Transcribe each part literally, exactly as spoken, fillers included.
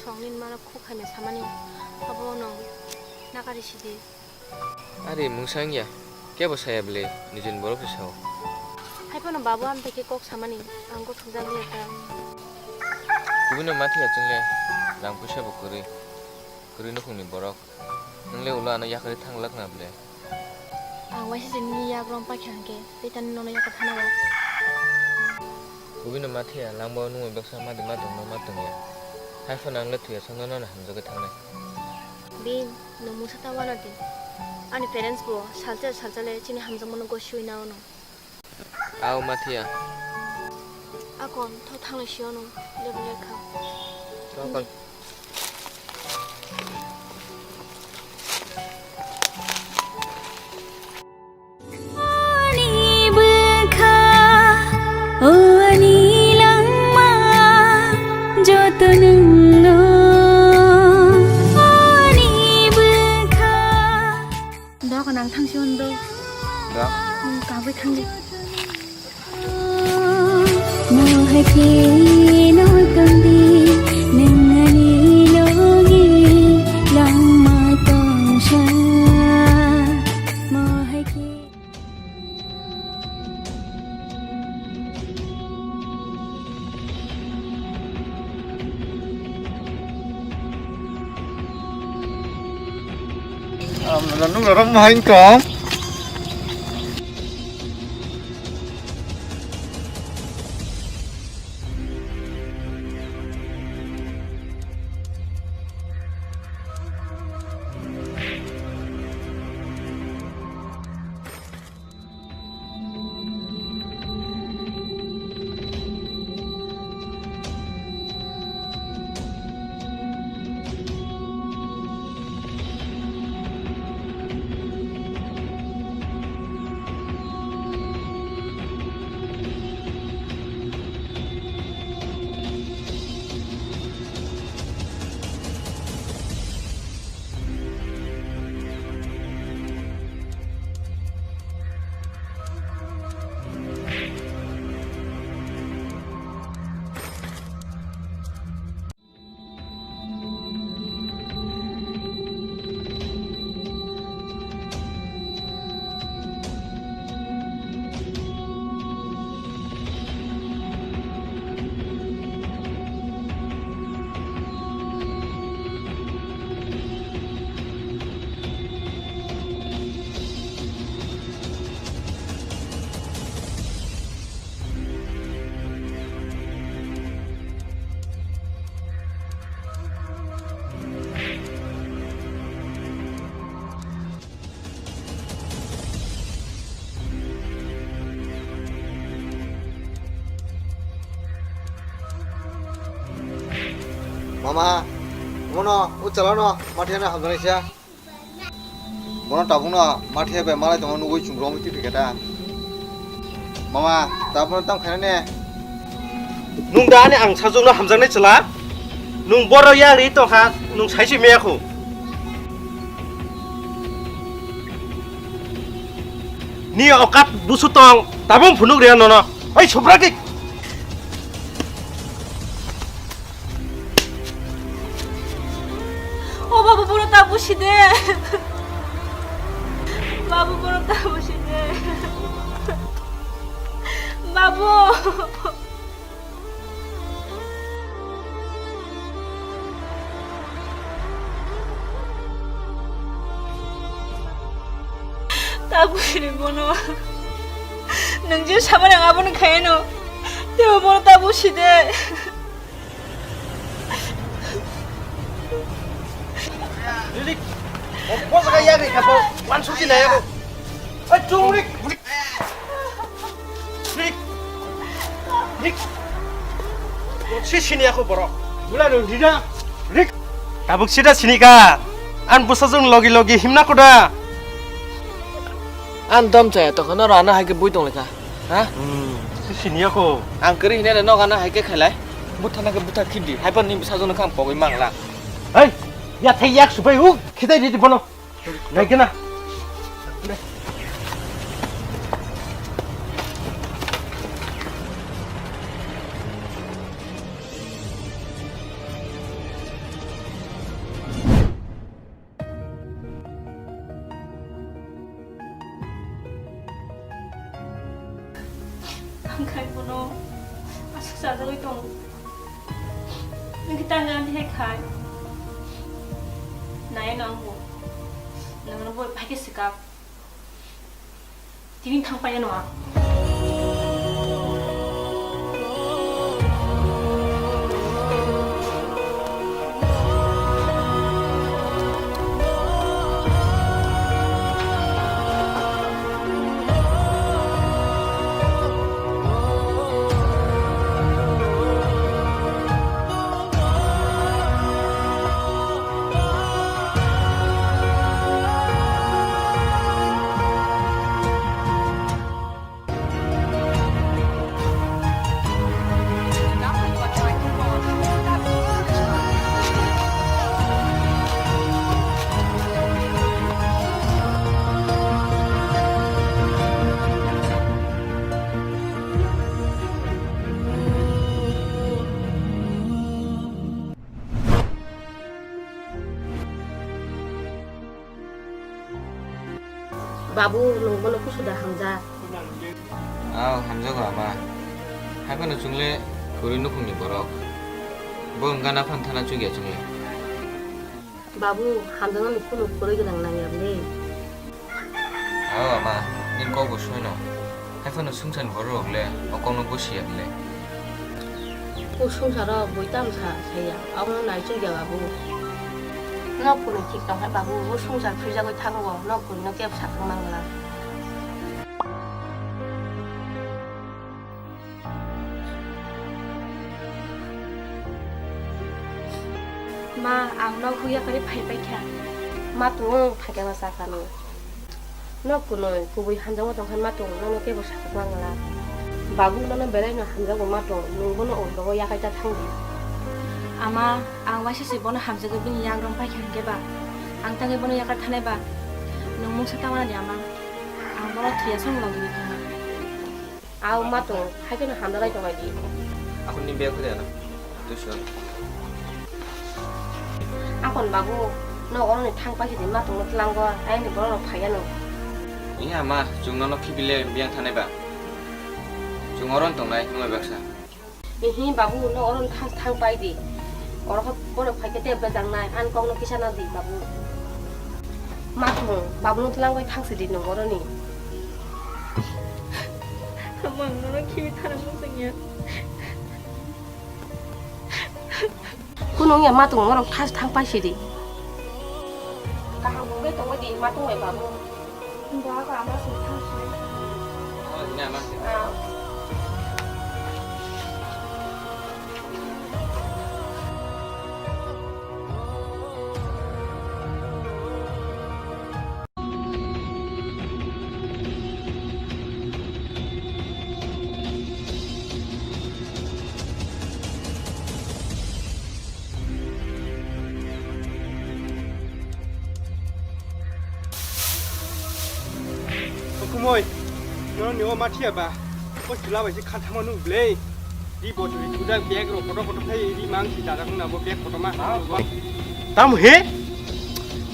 Songni mano khuk hamya samani, abo nwng nakari sidi. Ari mungsa wngya, kebo saya bwle nijini borok se sao. Hai phano babu amtwi khe kok samani, ang gothokjak liya ta. Kubui no mathiya chwngle rang puisa bo kwrwi, kwrwi nukhungni borok. Nwng le ulo ano yakarwi thanglak na bwle? Ang waisa se nini yak rom pakha hwnkhe, tei tani nono yakarwi thana ba? Kubui no mathiya, langmao nwng bai baksa madi ma tongno ma tongya. Hai phano ang le thuya songno nono hamjagwi thangnai. Bini, nwng mungsa ta wana di. Ani parents bo salsa salsa le chini hamjakmano gosiwi na ono. Ao mathiya. Akon, tho thanglai si ono, lebu lekha. Tokon. Ani bwkha, o ani langma, joto nwngno. Ani bwkha. Doga nang thangsi hwn do. Da. Hmm, kangwi thangdi. Mohai khe no tongdi, nwng ani logi langma tongsa. Mohai khe. Nung rom hai tong. Mama, mono uchalano mathiano hamjanaisa. Bono tabukno mathiya bai malai tongma nugwi chwng romwi twi phikha da. Mama, tabukno tamo khaina ne? Nung da ani ang sajwkno hamjaknai chwla? Nung boro yak ri tongkha, nung sai se meya khu. Ni okat busu tong, tabung phunuk ria nono. Oi, subra ki. O babu, bono ta busi de. Babu, bono ta busi de. Babu. Ta busi de bono. Nwng je samani ang abono khaino. Tebo bono ta busi de. Lilik, o jaga yagri kha bo, wan suki naya bo. Oi, chung rik, rik. Rik, rik. Si sini aku borok. Bula no rida. Rik. Tabuk sida sini ka. An busa jung logi logi himna kuda. An dom chaya tokha, noro ano hai khe bui tong lekha, ha? Hmm, si sini ako. Ang kwrwi hinai le nok ano hai khe khailai. Butha na khe butha khidi, hai phano nini bwsajwk no khe ang pogwi mangla. Hei, ya thai yak supai u, khitai ridi bono. Nai khe na. Khai bono aswk chajagwi tong. Nwng khe tang ani hai khai. Nai no ang bo. Nwng no boi phai khe swkak. Tini thang paina no ang. Babu, nwng bono kusu da hamjak? Aw, hamjago ama. Hai phano chwngle kwrwi nukhungni borok. Bo wngkha naphang thana chukya chwngle. Babu, hamjaknani kunu kwrwi gwnang nangya bwle. Aw ama, nini kok bo soino. Hai phano swngcharni borok rok le o kokno busiya le. O swngcharo bui tamsa saya, abono naichukya babu. Nok kunu thik tong hai babu, o swngchar phrijagwi thango, nok kunu kebo sathang mangla. Ma, ang nok huk yakarwi phai paikha. Ma tongo, phaikhe ma sakha nw. Nok kunui, kubui hamjakma tongkha ma tongo, nono kebo sakha mangla. Babu nono belaino hamjakgo ma tong, nwng bono o dogo yakai ta thangdi. Ama, ang waisa se bono hamjagwi bini yagrong paikha hinkhe ba, ang tangwi bono yakar thanai ba, nwng mungsa tangmani ama, ang bono thwiya samung logi tongma. Aw ma tong, hai kheno hamdalai tong di. Akhon ni bag khode na. Tuition. Akhon babu, no oro ni thang paikhe di ma tong tlango, ai ni borok rok phaiya no. Iya ma, chwng nono khibile biyang thanai ba. Chwng oro tong nai, nwng baksa. Ihi babu, no oro thang thang pai di. Oro khe borok phai khe tei bejak nai, an kok no kisa na di babu. Ma thung, babu no tlang bai thang si di nung oro ni. Amang no khibi thana mung sing ya. Kunung ya ma thung, oro thas thang pai si di. Kaham bo be tong di ma thung bai babu. Ba ka ama sing thang si. Oh, ini ama. Ah. Kumoi, no ni o mathia ba. O chwla bai se kha thangma nuk ble. Di bottle di thujak bag rok kotor kotor khai di mang si dajak nang bo bag kotor ma. Tam he?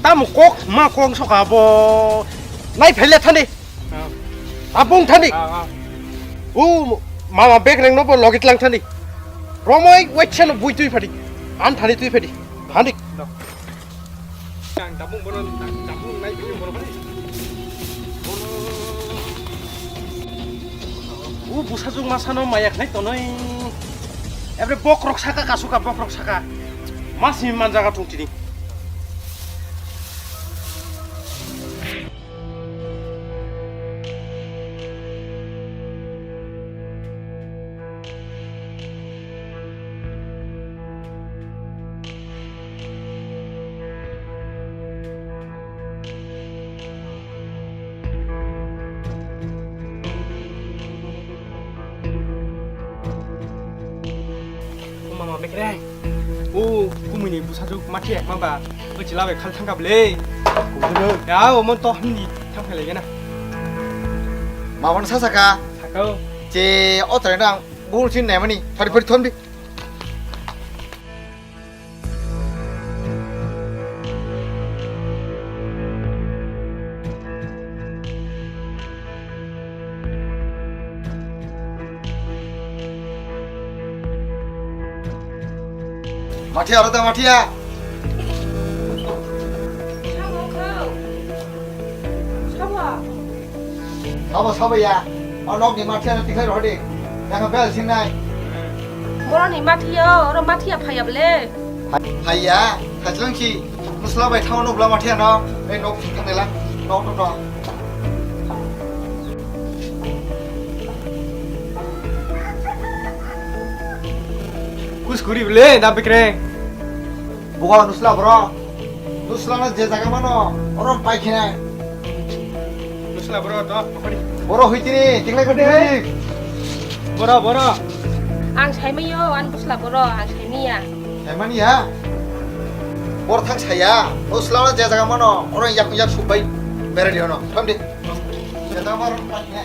Tam kok ma kong soka bo. Nai phele thani. Ah. Abung thani. Ah, ah. U mama bag reng no bo logit lang thani. Romoi wait chano bui tui phadi. An thani tui phadi. Thani. No. Ang tabung bono, tabung nai bini bono bani. Bono. U bwsajwk masano maya khnai tonwi. Ebre bokrok saka kasuka bokrok saka. Masni manjaga thung tini. O mama bekre. O kumuni bwsajwk mati ekma ba. O chila bai khal thangka bwle. Kumuni. Ya o mon to hini thangphai lege na. Mama no sasaka. Sakao. Che o trai nang. Bul sin nemani, thari phari thomdi. Mathiya, aro da mathiya. Sabo, sabo ya. O nokni mathiya no tikhai rohdi. Yang bel sinai. Boroni mathiya, oro mathiya phaya bole. Phaya, thajlong si. Musla bai thawa no bla mathiya no. Ei nok thik nela. Nok to to. Kus kuri bole, da bikre. Buka nusla bro. Nusla na je jaga mano, orom pai khe. Nusla bro, to, pokori. Boro hui tini, tiklai kode. Boro, boro. Ang saimaiyo, an busla boro, ang saimaiya. Saimani ya? Bor thang saya, nusla na je jaga mano, orom yak yak subai. Bere di ono, thom di. Je jaga mano, pai khe.